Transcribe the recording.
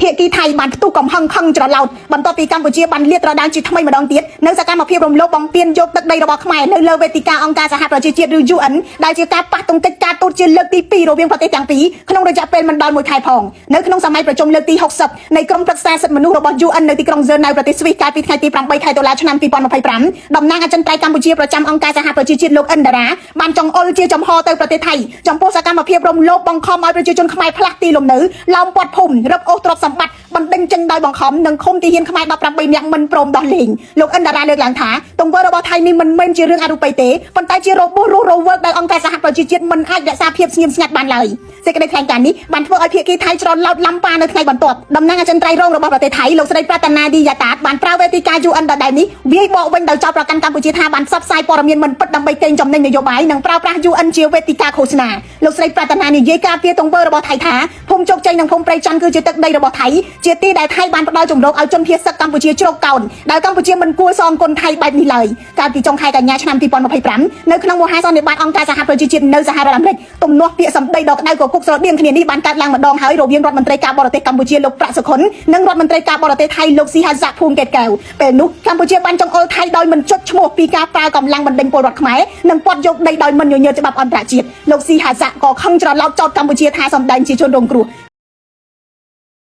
ភាគីថៃបានផ្ទុះកំហឹងខឹងច្រឡោតបន្ទាប់ពីកម្ពុជាបានលាតត្រដាងជាថ្មីម្ដងទៀតនៅសកម្មភាពរំលោភបំពានយកទឹកដីរបស់ខ្មែរនៅលើវេទិកាអង្គការសហប្រជាជាតិឬ UN ដែលជាការប៉ះទង្គិចការទូតជាលើកទី2រវាងប្រទេសទាំងពីរក្នុងរយៈពេលមិនដល់មួយខែផងនៅក្នុងសម័យប្រជុំលើកទី60នៃក្រុមប្រឹក្សាសិទ្ធិមនុស្សរបស់ UN នៅទីក្រុងហ្សឺណែវប្រទេសស្វីសកាលពីថ្ងៃទី8ខែតុលាឆ្នាំ2025តំណាងអចិន្ត្រៃយ៍កម្ពុជាប្រចាំអង្គការសហប្រជាជាតិលោកអិនដារ៉ាបានចង្អុលជាចំហទៅប្រទេសថៃចំពោះសកម្មភាពរំលោភបង្ខំឲ្យប្រជាជនខ្មែរផ្លាស់ទីលំនៅឡោមព័ទ្ធភូមិរឹបអូសទ្រព្យសម្បត្តិបណ្ដេញចេញដោយបង្ខំនិងឃុំទាហានខ្មែរ18នាក់មិនព្រមដោះលែងលោកអិនដារ៉ាលើកឡើងថាទង្វើរបស់ថៃនេះមិនមែនជារឿងអរូបីទេប៉ុន្តែជារបួសរស់រវើកដែលអង្គការសហប្រជាជាតិមិនអាចរក្សាភាពស្ងៀមស្ងាត់បានឡើយសេចក្តីថ្លែងការណ៍នេះបានធ្វើឲ្យភាគីថៃច្រឡោតឡំប៉ានៅថ្ងៃបន្ទាប់តំណាងអចិន្ត្រៃយ៍រងរបស់ប្រទេសថៃលោកស្រីប្រាតានាឌីយ៉ាតាតបានប្រើវេទិកា UN ដដែលនេះវាយបកវិញដោយចោទប្រកាន់កម្ពុជាថាបានផ្សព្វផ្សាយព័ត៌មានមិនពិតដើម្បីកេងចំណេញនយោបាយនិងប្រើប្រាស់ UN ជាវេទិកាឃោសនាលោកស្រីប្រាតានានិយាយការពារទង្វើរបស់ថៃថាភូមិជោគជ័យនិងភូមិព្រៃច័ន្ទគឺជាទឹកដីរបស់ថៃជាទីដែលថៃបានផ្ដល់ជម្រកឲ្យជនភៀសសឹកកម្ពុជាជ្រកកោនដែលកម្ពុជាមិនគួរសងគុណថៃបែបនេះឡើយកាលពីចុងខែកញ្ញាឆ្នាំ2025នៅក្នុងមហាសន្និបាតអង្គការសហប្រជាជាតិនៅសហរដ្ឋអាមេរិកទំនាស់ពាក្យសម្ដីដ៏ក្តៅគគុកស្រដៀងគ្នានេះបានកើតឡើងម្ដងហើយរវាងរដ្ឋមន្ត្រីការបរទេសកម្ពុជាលោកប្រាក់សុខុននិងរដ្ឋមន្ត្រីការបរទេសថៃលោកស៊ីហាសាក់ភូមិកេតកែវពេលនោះកម្ពុជាបានចង្អុលថៃដោយមិនចុចឈ្មោះពីការប្រើកម្លាំងបណ្ដេញពលរដ្ឋខ្មែរនិងពាត់យកដីដោយមិនញញើតច្បាប់អន្តរជាតិលោកស៊ីហាសាក់ក៏ខឹងច្រឡោតចោទកម្ពុជាថាសម្ដែងជាជនរងគ្រោះ។